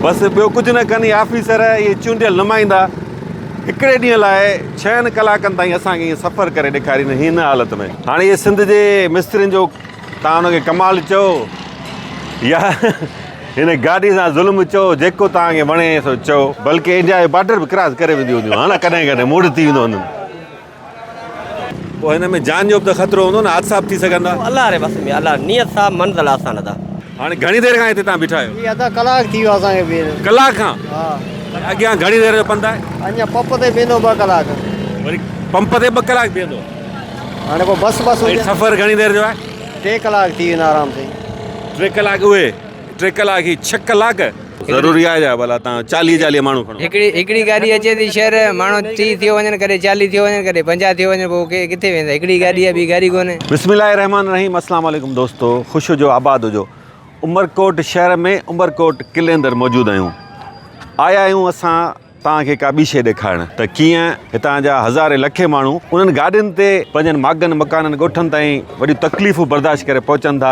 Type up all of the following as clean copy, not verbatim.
بس ٻيو ڪجهه نه ڪن اهي آفيسر اهي چونڊيل نمائندا هڪڙي ڏينهن لاء ڇهن ڪلاڪن تائين اسان کي ائين سفر ڪري ڏيکارين هن حالت ۾. هاڻي اهي سنڌ جي مسترين جو توهان ان کي ڪمال چئو يا هن گاڏي سان ظلم چئو جيڪو توهان کي وڻي سو چئو. بلڪه انڊيا جو بارڊر به ڪراس ڪري وينديون هونديون ها نه ڪڏهن ڪڏهن موڊ ٿي ويندو هوندن. پوء هن ۾ جان جو به ته خطرو هوندو نه حادثا به ٿي سگهن ٿا. الله ري وس ۾ الله نيت صاف منزل آسان ادا. هاڻي گهڻي دير کان هتي توهان بيٺا آهيو؟ هي ادا ڪلاڪ ٿي ويو اسان کي بيهندي. ڪلاڪ کان؟ ها. اڳيان گهڻي دير جو پنڌ آهي؟ اڃا پمپ تي بيهندو ٻه ڪلاڪ. وري پمپ تي ٻه ڪلاڪ بيهندو؟ هاڻي پوء بس بس هجي. سفر گهڻي دير جو آهي؟ ٽي ڪلاڪ ٿي ويندا آرام سان. ٽي ڪلاڪ اهي ٽي ڪلاڪ هي ڇهه ڪلاڪ ضروري آهي ڇا ڀلا تان چاليهه چاليهه ماڻهو کڻو. هڪڙي هڪڙي گاڏي اچي ٿي شهر ماڻهو 30 ٿيو وڃن ڪڏهن 40 ٿيو وڃن ڪڏهن 50 ٿيو وڃن پوء ڪي ڪٿي ويندا هڪڙي گاڏي آهي ٻي گاڏي ڪونهي. بسم الله الرحمن الرحيم اسلام عليڪم دوستو خوش هجو آباد هجو عمرڪوٽ شهر ۾ عمرڪوٽ قلعي اندر موجود آهيون آيا آهيون اسان توهان کي ڪا ٻي شيء ڏيکارڻ ته ڪيئن هتان جا هزارين لکين ماڻهو انهن گاڏين تي پنهنجن ماڳن مڪانن ڳوٺن تائين وڏيون تڪليفون برداشت ڪري پهچن ٿا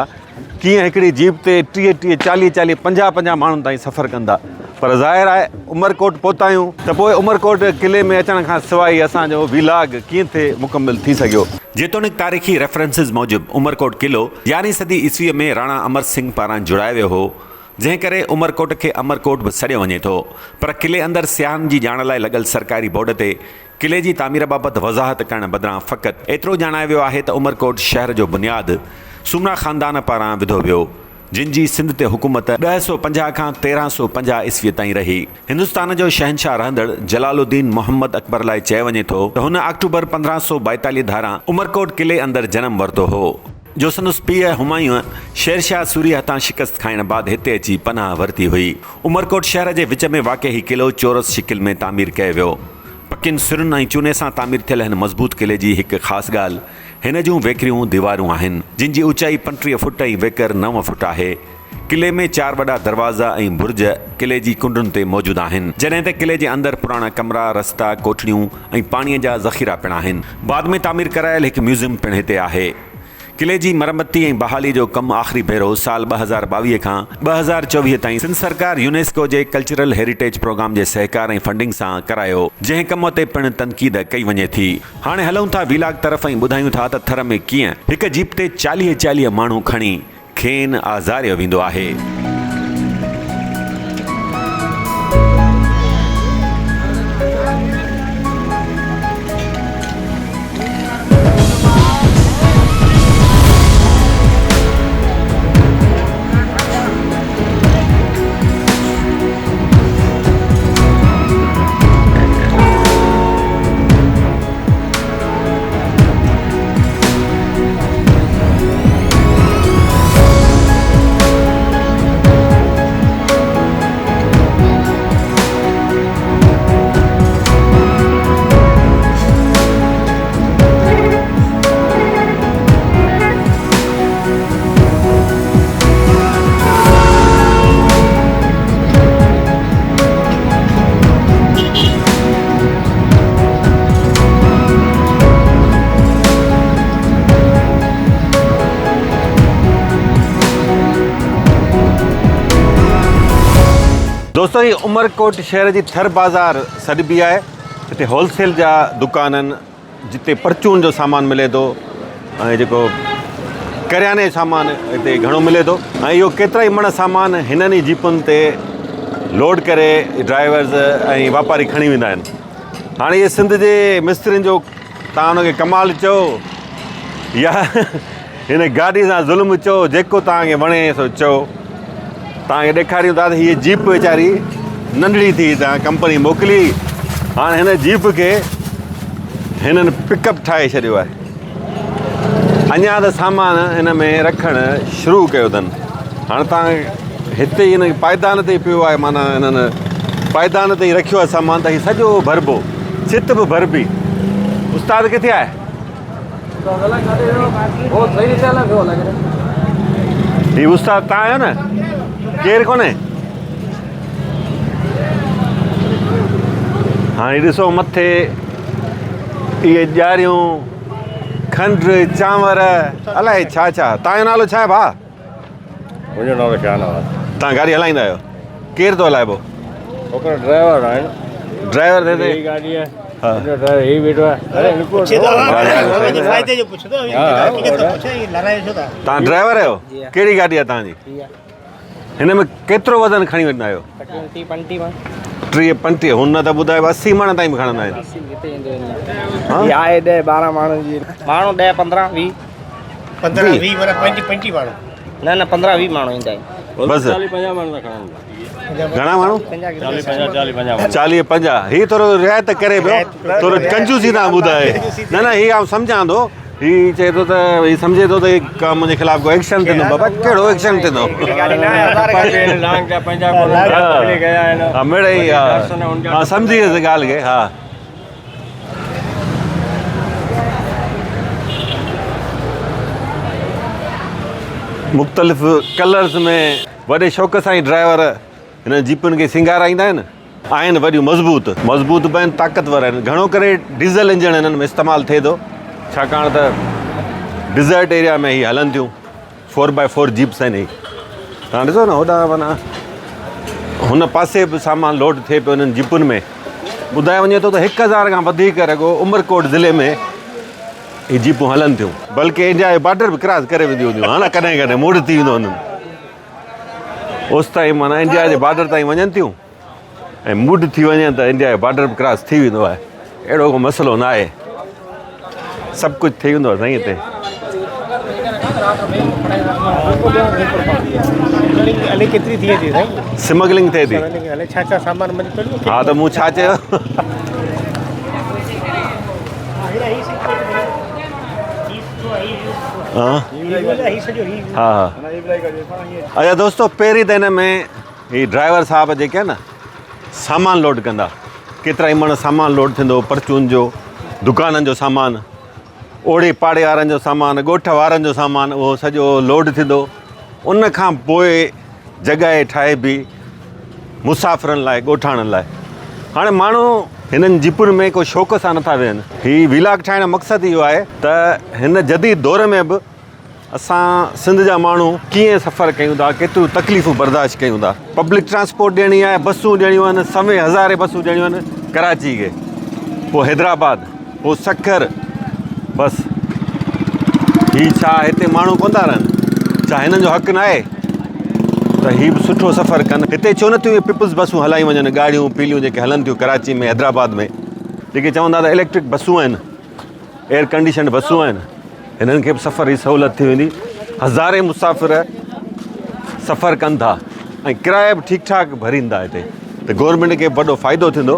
ڪيئن هڪڙي جيپ تي ٽيهه ٽيهه چاليهه چاليهه پنجاهه پنجاهه ماڻهن تائين سفر ڪن ٿا پر ظاهر آهي عمرڪوٽ پهتا آهيون ته پوء عمرڪوٽ قلعي ۾ اچڻ کان سواء ئي اسان جو ويلاگ ڪيئن ٿي مڪمل ٿي سگهيو. جيتوڻيڪ تاريخي ريفرنسز موجب عمرڪوٽ قلعو يارهين صدي عيسويء ۾ راڻا امر سنگهه پاران جوڙايو ويو هو، جنهن ڪري عمرڪوٽ کي امرڪوٽ به سڏيو وڃي ٿو، پر قلعي اندر سياحن جي ڄاڻ لاء لڳل سرڪاري بورڊ تي قلعي جي تعمير بابت وضاحت ڪرڻ بدران فقط ايترو ڄاڻايو ويو آهي ته عمرڪوٽ شهر جو بنياد سومرا خاندان پاران وڌو ويو، جن جي سنڌ تي حڪومت 1050 کان 1350 عيسويء تائين رهي. هندستان جو شهنشاهه رهندڙ جلال الدين محمد اڪبر لاء چيو وڃي ٿو ته هن آڪٽوبر 1542 ڌاران عمرڪوٽ قلعي اندر جنم ورتو هو. جو سندس پيء همايون شيرشاهه سوريء هٿان شڪست کائڻ بعد هتي اچي پناهه ورتي هئي. عمرڪوٽ شهر جي وچ ۾ واقع هي قلعو چورس شڪل ۾ تعمير ڪيو ويو. پڪين سرن ۽ چوني سان تعمير ٿيل هن مضبوط قلعي جي هڪ خاص ڳالهه هن جون ويڪريون ديوارون آهن، جن جي اوچائي 35 فوٽ ۽ ويڪر نو فوٽ آهي. قلعي ۾ چار وڏا دروازا ۽ برج قلعي جي ڪنڊن تي موجود آهن، جڏهن ته قلعي جي اندر پراڻا ڪمرا، رستا، ڪوٺڙيون ۽ پاڻيء جا ذخيرا پڻ آهن. بعد ۾ تعمير ڪرايل هڪ ميوزيم پڻ هتي آهي. قلعي جي مرمتي ۽ بحالي جو ڪم آخري ڀيرو سال 2022 کان 2024 تائين سنڌ سرڪار يونيسڪو جي ڪلچرل هيريٽيج پروگرام جي سهڪار ۽ فنڊنگ سان ڪرايو، جنهن ڪم تي پڻ تنقيد ڪئي وڃي ٿي. هاڻي هلون ٿا ويلاگ طرف ۽ ٻڌايون ٿا ته ٿر ۾ ڪيئن هڪ جيپ تي چاليهه چاليهه ماڻهو کڻي کين آزاريو ويندو آهي. دوستو هي عمرڪوٽ شهر جي ٿر بازار سڏبي آهي هتي هول سيل جا دڪان آهن جتي پرچون جو سامان ملي ٿو ۽ جيڪو ڪرياني جو سامان هتي گهڻو ملي ٿو ۽ اهو ڪيترا ئي مڻ سامان هنن ئي جيپن تي لوڊ ڪري ڊرائيورز ۽ واپاري کڻي ويندا آهن هاڻي اهي سنڌ جي مسترين جو تان ان کي ڪمال چئو يا هن گاڏي سان ظلم چئو جيڪو توهان کي وڻي سو چئو توهان کي ڏيکاريون ٿا ته هيء جيپ ويچاري ننڍڙي ٿي هتان ڪمپني موڪلي هاڻي هن جيپ کي هنن پڪ اپ ٺاهي ڇڏيو آهي اڃا ته سامان هن ۾ رکڻ شروع ڪيو اٿن هاڻي توهان هتي ئي هن پائدان تي پيو آهي معنيٰ هنن پائدان تي ئي رکيو آهي سامان ته هي سڄو ڀربو ڇت به ڀربي استاد ڪٿي آهي هي استاد تان آهيو نه ڪير ڪونهي هاڻي ڏسو مٿي اهي ڄاريون کنڊ چانور الائي ڇا ڇا تان جو نالو ڇا آهي ڀاء منهنجو نالو شاهنواز تان گاڏي هلائيندا آهيو؟ ڪير ٿو هلائي پوء؟ ڇوڪرا ڊرائيور آهن. ڊرائيور ٿئي ٿي. هي گاڏي آهي. ها. ڊرائيور هي ويٺو آهي. اري هڪ فائدي جو پڇو ٿا توهان ڊرائيور آهيو؟ ڪهڙي گاڏي آهي توهان جي؟ هن ۾ ڪيترو وزن کڻي ويندا آهيو؟ تقريبن 30 35 مڻ. 30 35 هن ته ٻڌايو 80 مڻ تائين به کڻندا آهن. ها آهي 10 12 ماڻهن جي. ماڻهو 10 15 20. 15 20 معنيٰ 25 ماڻهو. نه نه 15 20 ماڻهو ايندا آهن. بس 40 50 ماڻهو ٿا کڻن. گهڻا ماڻهو؟ 40 50 40 50 ماڻهو. 40 50 هي ٿورو رعايت ڪري پيو ٿورو ڪنجوسي تان ٻڌائي نه نه هي آئون سمجهان ٿو هي چئي ٿو ته هي سمجهي ٿو ته هي ڪا منهنجي خلاف ڪو ايڪشن ٿيندو بابا ڪهڙو ايڪشن ٿيندو ها مڙئي ها ها سمجهي ويس ڳالهه کي ها مختلف ڪلرز ۾ وڏي شوق سان هي ڊرائيور هنن جيپن کي سينگارائيندا آهن. آهن وڏيون مضبوط. مضبوط به آهن طاقتور آهن. گهڻو ڪري ڊيزل انجڻ هنن ۾ استعمال ٿئي ٿو ڇاڪاڻ ته ڊيزرٽ ايريا ۾ هي هلن ٿيون. فور باء فور جيپس آهن هي. توهان ڏسو نه هوڏانهن معنيٰ هن پاسي به سامان لوڊ ٿئي پيو هنن جيپن ۾. ٻڌايو وڃي ٿو ته هڪ هزار کان وڌيڪ رڳو عمرڪوٽ ضلعي ۾ هي جيپون هلن ٿيون. بلڪه انڊيا جو بارڊر به ڪراس ڪري وينديون هونديون ها نه ڪڏهن ڪڏهن موڊ ٿي ويندو هوندن. اوستائين معنيٰ انڊيا جي بارڊر تائين وڃن ٿيون ۽ موڊ ٿي وڃي ته انڊيا جو بارڊر به ڪراس ٿي ويندو آهي اهڙو ڪو مسئلو نه آهي سڀ ڪجهه ٿي ويندو آهي سائين هتي. سمگلنگ ٿئي ٿي ها ته مون ڇا چيو. ها ها اچا دوستو پهرين ته هن ۾ هي ڊرائيور صاحب جيڪي آهن نه سامان لوڊ ڪندا ڪيترا ئي مڻ سامان لوڊ ٿيندو پرچون جو دڪانن جو سامان اوڙي پاڙي وارن جو سامان ڳوٺ وارن جو سامان اهو سڄو لوڊ ٿيندو ان کان پوء جڳهه ٺاهبي مسافرن لاء ڳوٺاڻن لاء هاڻي ماڻهو هنن جيپن ۾ ڪو شوق سان نٿا ويهن هي ويلاگ ٺاهڻ جو مقصد اهو آهي ته هن جديد دور ۾ به اسان سنڌ جا ماڻهو ڪيئن سفر ڪيون ٿا ڪيتريون تڪليفون برداشت ڪيون ٿا پبلڪ ٽرانسپورٽ ڏيڻي آهي بسون ڏيڻيون آهن سوين هزارين بسون ڏيڻيون آهن ڪراچي کي پوء حيدرآباد پوء سکر بس هي ڇا هتي ماڻهو ڪونه ٿا رهن ڇا هنن جو حق ناهي ته هي به سٺو سفر ڪن هتي ڇو نٿيون اهي پيپلز بسون هلايون وڃن ڳاڙهيون پيليون جيڪي هلن ٿيون ڪراچي ۾ حيدرآباد ۾ جيڪي چوندا ته اليڪٽرڪ بسون آهن ايئر ڪنڊيشنڊ بسون آهن هنن کي به سفر جي سهولت ٿي ويندي هزارين مسافر سفر ڪن ٿا ۽ ڪرايا به ٺيڪ ٺاڪ ڀرين ٿا هتي ته گورنمينٽ کي وڏو فائدو ٿيندو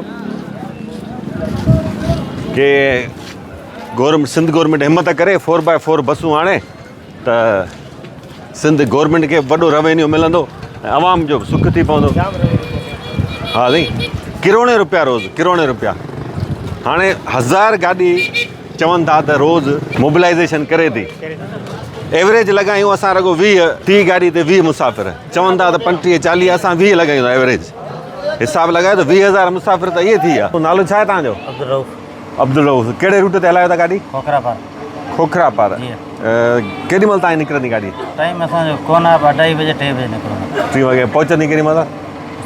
ڪي گورنمينٽ سنڌ گورنمينٽ همت ڪري فور باء فور بسون آڻي ته سنڌ گورنمينٽ کي وڏو روينيو ملندو ۽ عوام جو به سک ٿي پوندو ها سائين ڪروڙين روپيا روز ڪروڙين روپيا هاڻي هزار گاڏي چون ٿا ته روز موبلائزيشن ڪري ٿي ايوريج لڳايون اسان رڳو 20 30 گاڏي تي 20 مسافر چون ٿا ته 35 40 اسان 20 لڳايون ٿا ايوريج حساب لڳايو ته 20000 مسافر ته اهي ٿي ويا نالو ڇا آهي توهان جو عبدالرؤف عبدالرؤف ڪهڙي روٽ تي هلايو ٿا گاڏي کوکرا پار کوکرا پار ڪيڏي مهل تائين نڪرندي گاڏي ٽائيم اسان جو ڪونه آهي اڍائي بجي ٽي بجي نڪرندو ٽي وڳي پهچندي ڪيڏي مهل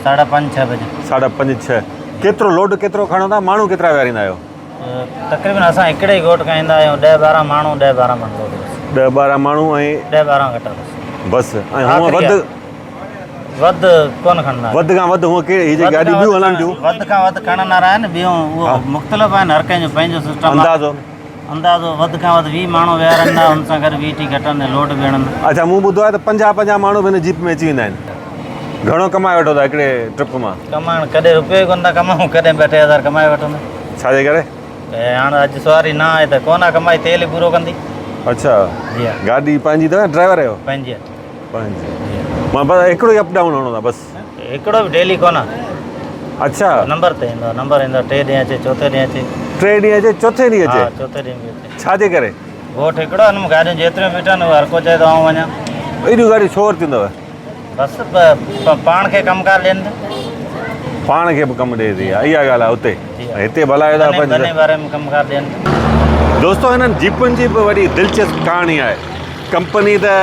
ساڍا پنج ڇهه بجي ساڍا پنج ڇهه ڪيترو لوڊ ڪيترو کڻو ٿا ماڻهو ڪيترا ويهاريندا آهيو تقريبن اسان هڪڙي ئي ڳوٺ کان ايندا آهيون ڏهه ٻارهن ماڻهو ڏهه ٻارهن ماڻهو لوڊ بس ڏهه ٻارهن ماڻهو ۽ ڏهه ٻارهن گهٽا بس بس ۽ هونء وڌ وڌ ڪونه کڻندا وڌ کان وڌ هونء ڪي هي جي گاڏيون ٻيون هلن ٿيون وڌ کان وڌ کڻندا آهن ٻيون اهو مختلف آهن هر ڪنهن جو پنهنجو سسٽم اندازو اندازو وڌ کان وڌ 20 ماڻهو ويهارن ٿا ان سان گڏ 20 ٽي گهٽن لوڊ به هڻن اچا مون ٻڌو آهي ته 50 50 ماڻهو به هن جيپ ۾ اچي ويندا آهن گهڻو ڪمائي وٺو ٿا هڪڙي ٽرپ مان ڪمائڻ ڪڏهن روپيو ئي ڪونه ٿا ڪمايون ڪڏهن ٻه ٽي هزار ڪمائي وٺندا ڇا جي ڪري هاڻ اڄ سواري نه آهي ته ڪونه ڪمائي تيل ئي پورو ڪندي اڇا جي ها گاڏي پنهنجي اٿو ڊرائيور آهيو پنهنجي پنهنجي مان بس هڪڙو ئي اپ ڊائون هڻو ٿا بس هڪڙو به ڊيلي ڪونه اڇا نمبر تي ايندو نمبر ايندو ٽي ڏينهن اچي چوٿي ڏينهن اچي ٽي ڏينهن اچي چوٿي ڏينهن اچي ها چوٿي ڏينهن به اچي ڇا جي ڪري ڳوٺ هڪڙو آهي ان ۾ گاڏيون جيتريون بيٺا آهن هر ڪو چئي ٿو آئون وڃان ايڏيون گاڏيون ڇو ورتيون اٿو بس پاڻ کي ڪم ڪار ڏين ٿا پاڻ کي به ڪم ڏئي ٿي اها ڳالهه آهي اتي هتي ڀلا ايڏا پنهنجي باري ۾ ڪم ڪار ڏين دوستو هنن جيپن جي به وڏي دلچسپ ڪهاڻي آهي ڪمپني ته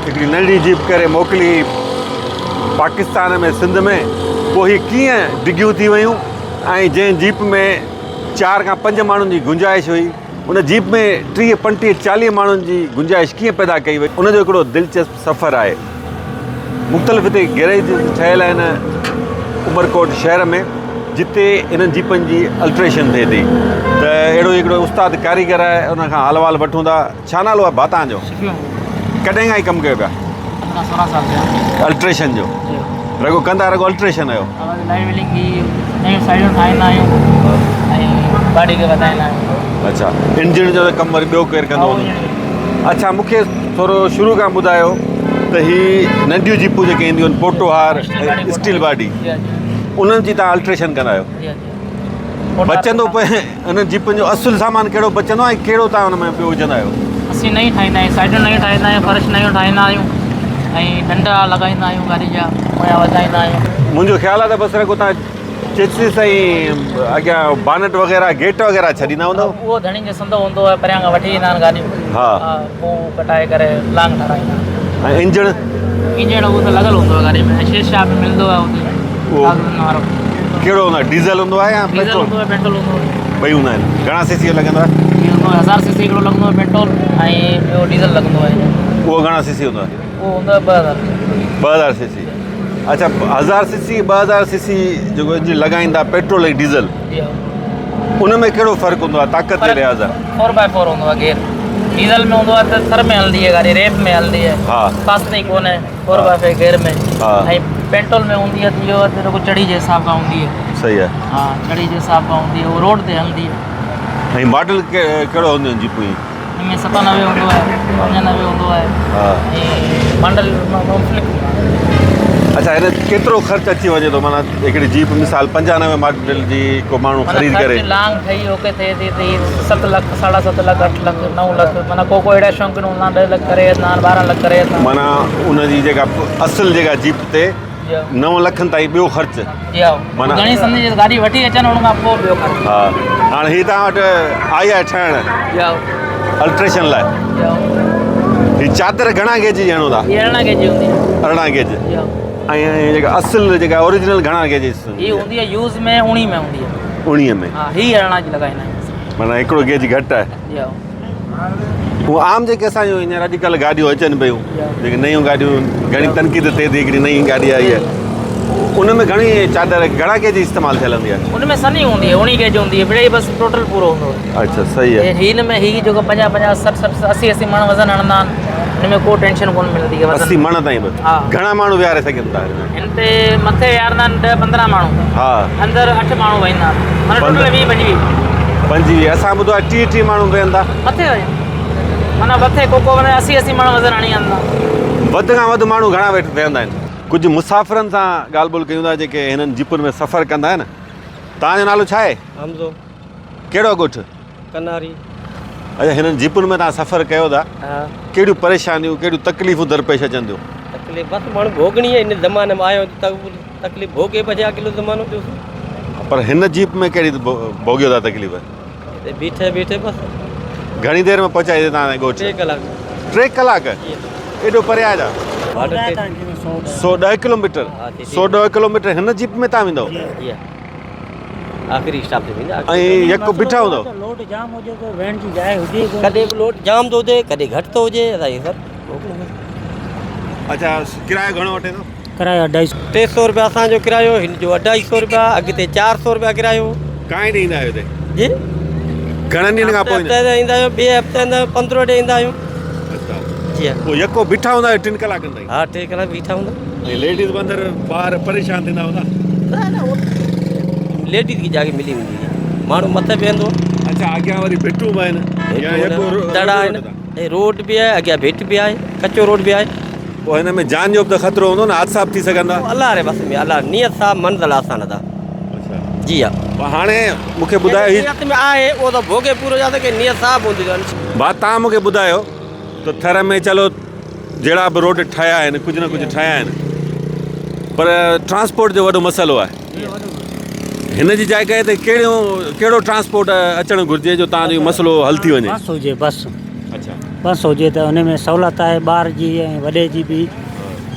هڪڙي ننڍي جيپ ڪري موڪلي پاڪستان ۾ سنڌ ۾ پوء هي ڪيئن ڊگهيون ٿي ويون ۽ جنهن جيپ ۾ چار کان پنج ماڻهن جي گنجائش هئي ان جيپ ۾ ٽيهه پنٽيهه چاليهه ماڻهن جي گنجائش ڪيئن پيدا ڪئي وئي ان جو هڪڙو دلچسپ سفر آهي. مختلف هتي گيريج ٺهيل آهن عمرڪوٽ شهر ۾ جتي انهن جيپن جي الٽريشن ٿئي ٿي ته اهڙو هڪڙو استاد ڪاريگر آهي ان کان حال احوال وٺون ٿا ڇا نالو آهي ڀا تان جو ڪڏهن کان هي ڪم ڪيو پيا الٽريشن جو رڳو ڪندا رڳو الٽريشن آهيو اڇا انجڻ جو ڪم وري ٻيو ڪير ڪندو هوندو اڇا مونکي ٿورو شروع کان ٻڌايو ته هي ننڍيون جيپون جيڪي اينديون آهن پوٽوهار ۽ اسٽيل باڊي انهن جي تان الٽريشن ڪندا آهيو بچندو پوء انهن جيپن جو اصل سامان ڪهڙو بچندو آهي ۽ ڪهڙو تان ان ۾ ٻيو وجهندا آهيو اسين نئين ٺاهيندا آهيون سائيڊون نيون ٺاهيندا آهيون فرش نيون ٺاهيندا آهيون ۽ ڏنڊا لڳائيندا آهيون گاڏي جا پويان وڌائيندا آهيون منهنجو خيال آهي ته بس رڳو تان چيسس ۽ اڳيان بانٽ وغيره گيٽ وغيره ڇڏيندا هوندؤ. اهو ڌڻي جو سندو هوندو آهي پريان کان وٺي ايندا آهن گاڏيون ها پوء ڪٽائي ڪري لانگ ٺهرائيندا آهن. ۽ انجڻ؟ انجڻ اهو ته لڳل هوندو آهي گاڏي ۾ شيشا به ملندو آهي اتي اهو وارو. ڪهڙو هوندو آهي ڊيزل هوندو آهي يا ڊيزل پيٽرول؟ هوندو آهي پيٽرول هوندو آهي. ٻئي هوندا آهن گهڻا سي سي جو لڳندو آهي؟ هي هوندو آهي 1000 سي سي هڪڙو لڳندو آهي پيٽرول ۽ ٻيو ڊيزل لڳندو آهي. اهو گهڻا سي سي هوندو آهي؟ اهو هوندو آهي 2000. 2000 سي سي اڇا 1000 سي سي 2000 سي سي جيڪو انجن لڳائين ٿا پيٽرول ۽ ڊيزل ان ۾ ڪهڙو فرق هوندو آهي طاقت جي لحاظ سان؟ فور باء فور هوندو آهي گيئر ڊيزل ۾ هوندو آهي ته ٿر ۾ هلندي آهي گاڏي ريت ۾ هلندي آهي ها فاسٽ تائين ڪونه فور باء فور گيئر ۾ ها ۽ پيٽرول ۾ هوندي آهي ته اهو ته رڳو چڙهي جي حساب کان هوندي آهي صحيح آهي ها چڙهي جي حساب کان هوندي آهي اهو روڊ تي هلندي آهي ۽ ماڊل ڪهڙو هوندو آهي جيپون جي؟ هن ۾ 97 هوندو آهي 95 هوندو آهي ها ۽ ماڊل مختلف هوندا آهن. اڇا هن ڪيترو خرچ اچي وڃي ٿو معنيٰ هڪڙي جيپ مثال 95 ماڊل جي ڪو ماڻهو خريد ڪري خرچ لانگ ٺهي اوڪي ٿئي ٿي ته هي 7 لک ساڍا 7 لک 8 لک 9 لک معنيٰ ڪو ڪو اهڙا شوقين هوندا آهن 10 لک ڪري ايندا آهن 12 لک ڪري ايندا آهن. معنيٰ ان جي جيڪا اصل جيڪا جيپ تي 9 لکن تائين ٻيو خرچ جي ها معنيٰ گهڻي سمجهي گاڏي وٺي اچن ان کان پوء ٻيو خرچ. ها هاڻي هي توهان وٽ آئي آهي ٺهڻ جي ها الٽريشن لاء جي ها هي چادر گهڻا گيج جي هڻو ٿا؟ هي 18 گيج جي هوندي آهي. 18 گيج جي ها ۽ جيڪا اصل جيڪا اوريجنل گهڻا گيج جي هي هوندي آهي يوز ۾ 19 ۾ هوندي آهي. 19 ۾ ها هي 18 جي لڳائيندا آهيون اسان. معنيٰ هڪڙو گيج گهٽ آهي. جي ها هو عام جيڪي اسان جون هينئر اڄڪلهه گاڏيون اچن پيون جيڪي نيون گاڏيون گهڻي تنقيد ٿئي ٿي هڪڙي نئين گاڏي آئي آهي ان ۾ گهڻي چادر گهڻا ڪي جي استعمال ٿيل هوندي آهي ان ۾ سنهي هوندي آهي 19 گيج هوندي آهي مڙئي بس ٽوٽل پورو هوندو آهي اڇا صحيح آهي هن ۾ هي جيڪو 50 50 60 60 80 80 مڻ وزن هڻندا آهن هن ۾ ڪو ٽينشن ڪونه ملندي آهي وزن 80 مڻ تائين به ها گهڻا ماڻهو ويهاري سگهن ٿا هن تي مٿي ويهارندا آهن 10 15 ماڻهو ها اندر 8 ماڻهو ويهندا آهن معنيٰ ٽوٽل 20 25 25 اسان ٻڌو آهي 30 30 ماڻهو ويهن ٿا مٿي وڃن معنيٰ مٿي ڪو ڪو وڃي 80 80 مڻ وزن هڻي ويهندا وڌ کان وڌ ماڻهو گهڻا ويٺ ويهندا آهن ڪجهه مسافرن سان ڳالهه ٻولهه ڪيون ٿا جيڪي هنن جيپن ۾ سفر ڪندا آهن توهان جو نالو ڇا آهي حمزو ڪهڙو ڳوٺ ڪناري. اچا هنن جيپن ۾ توهان سفر ڪيو ٿا ڪهڙيون پريشانيون ڪهڙيون تڪليفون درپيش اچن ٿيون؟ تڪليف بس ماڻهو ڀوڳڻي آهي هن زماني ۾ آيو ته تڪليف ڀوڳي پڇي اڳلو زمانو ڏس. پر هن جيپ ۾ ڪهڙي ڀوڳيو ٿا تڪليف؟ هتي بيٺي بيٺي بس. گهڻي دير ۾ پهچائي ٿي توهان ڳوٺ؟ 3 ڪلاڪ. 3 ڪلاڪ ايڏو پري آهي ڇا؟ 110 ڪلوميٽر 110 ڪلوميٽر هن جيپ ۾ توهان ويندؤ؟ جي آخري اسٽاپ تي ويندا ۽ يڪو بيٺا هوندو. لوڊ جام هجي ته ويهڻ جي جاء هجي ئي ڪونه. ڪڏهن به لوڊ جام ٿو هجي ڪڏهن گهٽ ٿو هجي اسان سر. اڇا ڪرايو گهڻو وٺي ٿو؟ ڪرايو اڍائي سو. 300 روپيا اسان جو ڪرايو هن جو اڍائي سو روپيا اڳتي 400 روپيا ڪرايو. ڪائين ڏينهن ايندا آهيو هتي؟ جي گهڻن ڏينهن کان پوء هفتي هفتي ايندا آهيون ٻئي هفتي ايندا آهيون 15 ڏينهن ايندا آهيون. اڇا جي ها. پوء يڪو بيٺا هوندا آهيو ٽن ڪلاڪن تائين؟ ها 3 ڪلاڪ بيٺا هوندا. ۽ ليڊيز به اندر ٻاهر پريشان ٿيندا هوندا. نه نه هو ليڊيز کي جاڳي ملي ويندي آهي ماڻهو مٿي ويهندو. اڇا اڳيان وري ڀٽون به آهن يا يڪو دڙا آهن ۽ روڊ به آهي اڳيان ڀٽ به آهي ڪچو روڊ به آهي. پوء هن ۾ جان جو به ته خطرو هوندو نه حادثا به ٿي سگهن ٿا. الله ري بس ۾ الله نيت صاحب منزل آسان ادا. اڇا جي ها. پوء هاڻي مون کي ٻڌايو هي. نيت ۾ آهي اهو ته ڀوڳي پورو جاتي ڪي نيت صاحب هوندي اٿن. ڀاء تان مون کي ٻڌايو ته ٿر ۾ چلو جهڙا به روڊ ٺهيا آهن ڪجهه نه ڪجهه ٺهيا آهن پر ٽرانسپورٽ جو وڏو مسئلو آهي هن جي جاء ڪئي ته ڪهڙو ڪهڙو ٽرانسپورٽ اچڻ گهرجي جو تان جو مسئلو حل ٿي وڃي. بس هجي بس اڇا بس هجي ته ان ۾ سهولت آهي ٻار جي ۽ وڏي جي به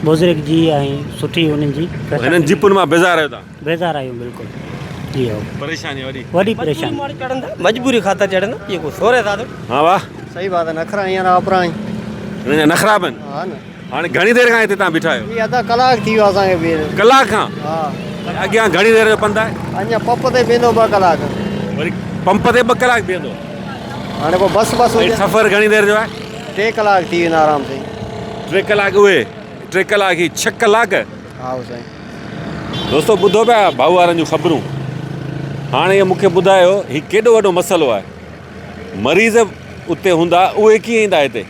بزرگ جي ۽ سٺي انهن جي هنن جيپن مان بيزار آهيو توهان؟ بيزار آهيون بلڪل جي هائو. پريشاني وڏي. وڏي پريشاني. ماڻهو چڙهندا مجبوري خاطر چڙهندا اهو ڪو سوري ٿا ٿو. ها واه. صحيح بات آهي نخرا هينئر آپرا آهن. هنن جا نخرا به آهن. ها نه. هاڻي گهڻي دير کان هتي توهان بيٺا آهيو؟ هي ادا ڪلاڪ ٿي ويو اسان کي بيهي. ڪلاڪ کان؟ ها. اڳيان گهڻي دير جو پنڌ آهي؟ اڃا پمپ تي بيهندو ٻه ڪلاڪ. وري پمپ تي ٻه ڪلاڪ بيهندو؟ هاڻي پوء بس بس ۽ سفر گهڻي دير جو آهي؟ ٽي ڪلاڪ ٿي ويندا آرام سان. ٽي ڪلاڪ اهي، ٽي ڪلاڪ هي ڇهه ڪلاڪ. ها سائين. دوستو ٻڌو پيا ڀائو وارن جون خبرون. هاڻي اهو مون کي ٻڌايو هي ڪيڏو وڏو مسئلو آهي. مريض اتي هوندا اهي ڪيئن ايندا هتي.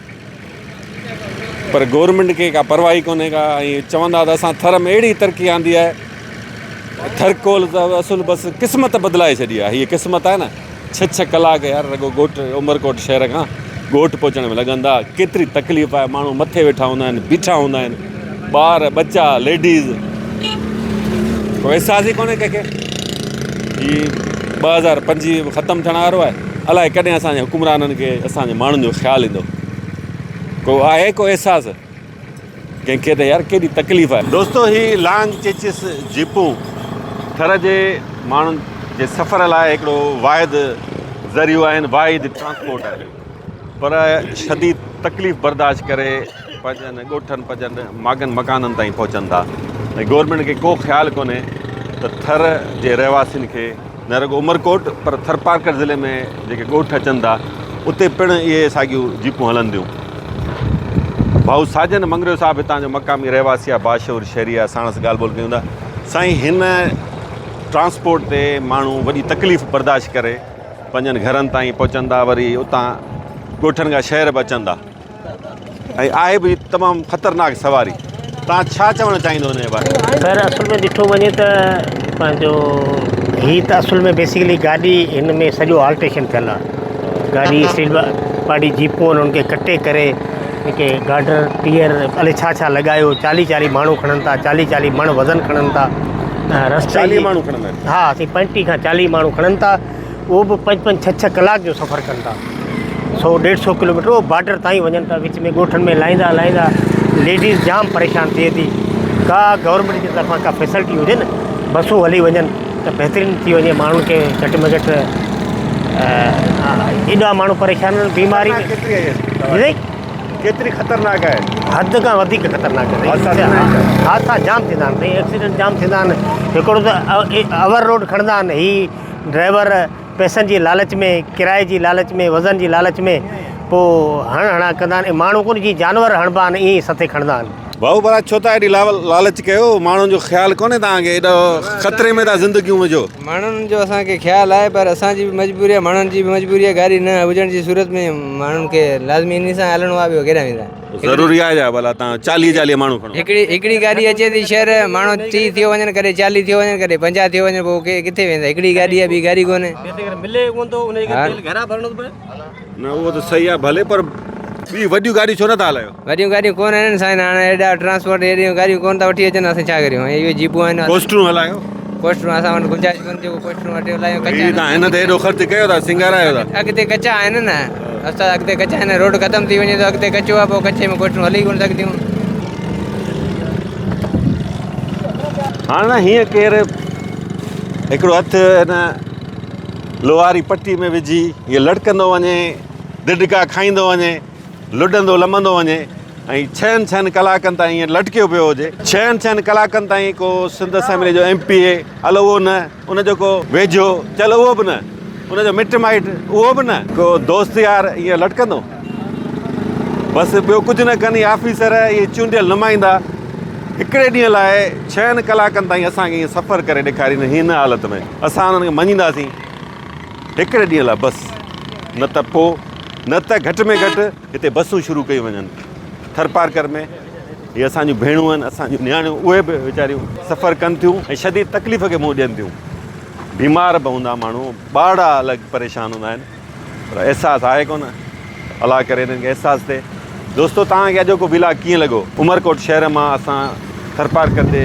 پر گورنمينٽ کي ڪا پرواهه ئي ڪونهي ڪا ۽ چوندا ته اسان ٿر ۾ اهڙي ترقي آندي آهي ٿرڪول ته اصل بس قسمت بدلائي ڇڏي آهي هيء قسمت آهي نه ڇهه ڇهه ڪلاڪ يار رڳو ڳوٺ عمرڪوٽ شهر کان ڳوٺ پهچڻ ۾ لڳن ٿا ڪيتري تڪليف آهي ماڻهو مٿي ويٺا هوندا آهن بيٺا هوندا آهن ٻار ٻچا ليڊيز ڪو احساس ئي ڪونهي ڪنهن کي هي 2025 ختم ٿيڻ وارو آهي الائي ڪڏهن اسانجي حڪمرانن کي اسانجي ماڻهن جو خيال ايندو ڪو آهي ڪو احساس ڪنهن کي ته يار ڪيڏي تڪليف آهي. دوستو هي لانگ چيچس جيپون ٿر جي ماڻهن جي سفر لاء هڪڙو واحد ذريعو آهن واحد ٽرانسپورٽ آهي پر شديد تڪليف برداشت ڪري پنهنجن ڳوٺن پنهنجن ماڳن مڪانن تائين پهچن ٿا ۽ گورنمينٽ کي ڪو خيال ڪونهي ته ٿر جي رهواسين کي نه رڳو عمرڪوٽ پر ٿرپارڪر ضلعي ۾ جيڪي ڳوٺ اچن ٿا اتي پڻ اهي ساڳيون جيپون هلن ٿيون. ڀائو ساجن مڱريو صاحب هتان جو مقامي رهواسي آهي باشعور شهري آهي ساڻس ڳالهه ٻولهه ڪيون ٿا. سائين هن ٽرانسپورٽ تي ماڻهو وڏي تڪليف برداشت ڪري پنهنجن گهرن تائين پهچن ٿا وري اتان ڳوٺن کان شهر به اچن ٿا. ۽ آهي به تمام خطرناڪ سواري توهان ڇا چوڻ چاهيندو ان جي باري ۾. سر اصل ۾ ڏٺو وڃي ته پنهنجو هي ته اصل ۾ بيسيڪلي گاڏي هن ۾ سڄو آلٽريشن ٿيل آهي گاڏي اسٽيل باڊي جيپون آهن ان کي ڪٽي ڪري جيڪي گارڊر ٽيئر الائي ڇا ڇا لڳايو چاليهه چاليهه ماڻهو کڻن ٿا چاليهه چاليهه مڻ وزن کڻن ٿا رستي چاليهه ماڻهو کڻندا آهن ها سائين پنجٽيهه کان چاليهه ماڻهو کڻن ٿا اهو به پنج پنج ڇهه ڇهه ڪلاڪ جو سفر ڪن ٿا سو ڏيڍ سو ڪلوميٽر اهو بارڊر تائين وڃن ٿا وچ ۾ ڳوٺن ۾ لاهيندا لاهيندا ليڊيز جام پريشان ٿئي ٿي ڪا گورنمينٽ جي طرفان ڪا فيسلٽي هجي نه بسون هلي وڃن ته بهترين ٿي وڃي ماڻهن کي گهٽ ۾ گهٽ ايڏا ماڻهو پريشان آهن بيماري ڪيتري خطرناڪ آهي حد کان وڌيڪ خطرناڪ آهي حادثا جام ٿيندا آهن سائين ايڪسيڊنٽ جام ٿيندا آهن هڪڙو ته اوور لوڊ کڻندا آهن هي ڊرائيور پئسن جي لالچ ۾ ڪرائي جي لالچ ۾ وزن جي لالچ ۾ پوء هڻ هڻان ڪندا آهن ۽ ماڻهو ڪونه جيئن جانور هڻبا آهن ائين ئي ستي کڻندا آهن. ڀائو ڀلا ڇو ٿا ايڏي لالچ ڪيو ماڻهن جو خيال ڪونهي توهان کي ايڏو خطري ۾ ٿا زندگيون وجهو. ماڻهن جو اسان کي خيال آهي پر اسان جي به مجبوري آهي ماڻهن جي به مجبوري آهي گاڏي نه هجڻ جي صورت ۾ ماڻهن کي لازمي انهي سان هلڻو آهي ٻيو ڪيڏانهن ويندا. ضروري آهي ڇا ڀلا تان چاليهه چاليهه ماڻهو کڻو. هڪڙي هڪڙي گاڏي اچي ٿي شهر ماڻهو 30 ٿيو وڃن ڪڏهن 40 ٿيو وڃن ڪڏهن 50 ٿيو وڃن پوء ڪي ڪٿي ويندا هڪڙي گاڏي آهي ٻي گاڏي ڪونهي. ملي ڪونه ٿو ان جي ڪري تيل گهران ڀرڻو ٿو پوي. نه اهو ته صحيح آهي ڀلي پر ٻي وڏيون گاڏيون ڇو نه ٿا هلايو. وڏيون گاڏيون ڪونه آهن سائين هاڻي ايڏا ٽرانسپورٽ ايڏيون گاڏيون ڪونه ٿا وٺي اچن اسين ڇا ڪريون اهي جيپون آهن. ڪوسٽرون هلايو. ڪوسٽرون اسان وٽ گنجائش ڪونهي جيڪو ڪوسٽرون وٺي هلايون ڪچا هي تان هن تي ايڏو خرچ ڪيو ٿا سينگارايو ٿا. اڳتي ڪچا آهن نه استاد اڳتي ڪچا آهن روڊ ختم ٿي وڃي ٿو اڳتي ڪچو آهي پوء ڪچي ۾ ڪوسٽرون هلي ڪونه سگهنديون. هاڻ نه هيئن ڪير هڪڙو هٿ هن لوهاري پٽي ۾ وجهي هيئن لڙڪندو وڃي ڌڌڪا کائيندو وڃي لڏندو لمندو وڃي ۽ ڇهن ڇهن ڪلاڪن تائين ائين لٽڪيو پيو هجي. ڇهن ڇهن ڪلاڪن تائين ڪو سنڌ اسيمبلي جو ايم پي اي هل اهو نه، ان جو ڪو ويجهو چل اهو به نه، ان جو مٽ مائٽ اهو به نه، ڪو دوست يار ائين لٽڪندو. بس ٻيو ڪجهه نه ڪن اهي آفيسر اهي چونڊيل نمائندا هڪڙي ڏينهن لاء ڇهن ڪلاڪن تائين اسان کي ائين سفر ڪري ڏيکارين هن حالت ۾ اسان انهن کي مڃينداسين هڪڙي ڏينهن لاء بس نه ته پو نه ته گهٽ ۾ گهٽ هتي بسون شروع ڪيون وڃن ٿرپارڪر ۾ هي اسان جون ڀيڻون آهن اسان جون نياڻيون اهي به ويچاريون سفر ڪن ٿيون ۽ شديد تڪليف کي منهن ڏين ٿيون بيمار به هوندا ماڻهو ٻارڙا الڳ پريشان هوندا آهن پر احساس آهي ڪونه الله ڪري هنن کي احساس ٿئي دوستو توهان کي اڄوڪو ولاگ ڪيئن لڳو عمرڪوٽ شهر مان اسان ٿرپارڪر جي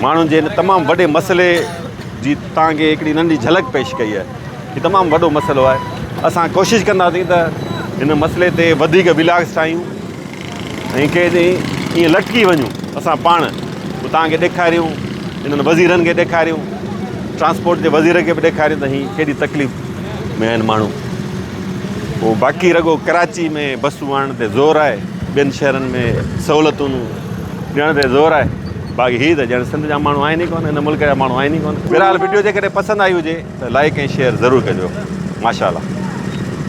ماڻهن جي هن تمام وڏي مسئلي جي توهان کي هڪڙي ننڍي جهلڪ پيش ڪئي آهي هي تمام وڏو مسئلو آهي اسان ڪوشش ڪنداسين ته هن مسئلي تي وڌيڪ ولاگس ٺاهيون ۽ ڪنهن ڏينهن ائين لٽڪي وڃون اسان پاڻ پوء توهان کي ڏيکاريون انهن وزيرن کي ڏيکاريون ٽرانسپورٽ جي وزير کي به ڏيکاريون ته هي ڪيڏي تڪليف ۾ آهن ماڻهو پوء باقي رڳو ڪراچي ۾ بسون آڻڻ تي زور آهي ٻين شهرن ۾ سهولتون ڏيڻ تي زور آهي باقي هي ته ڄڻ سنڌ جا ماڻهو آهن ئي ڪونه هن ملڪ جا ماڻهو آهن ئي ڪونه بهرحال وڊيو جيڪڏهن پسند آئي هجي ته لائڪ ۽ شيئر ضرور ڪجو ماشاء الله.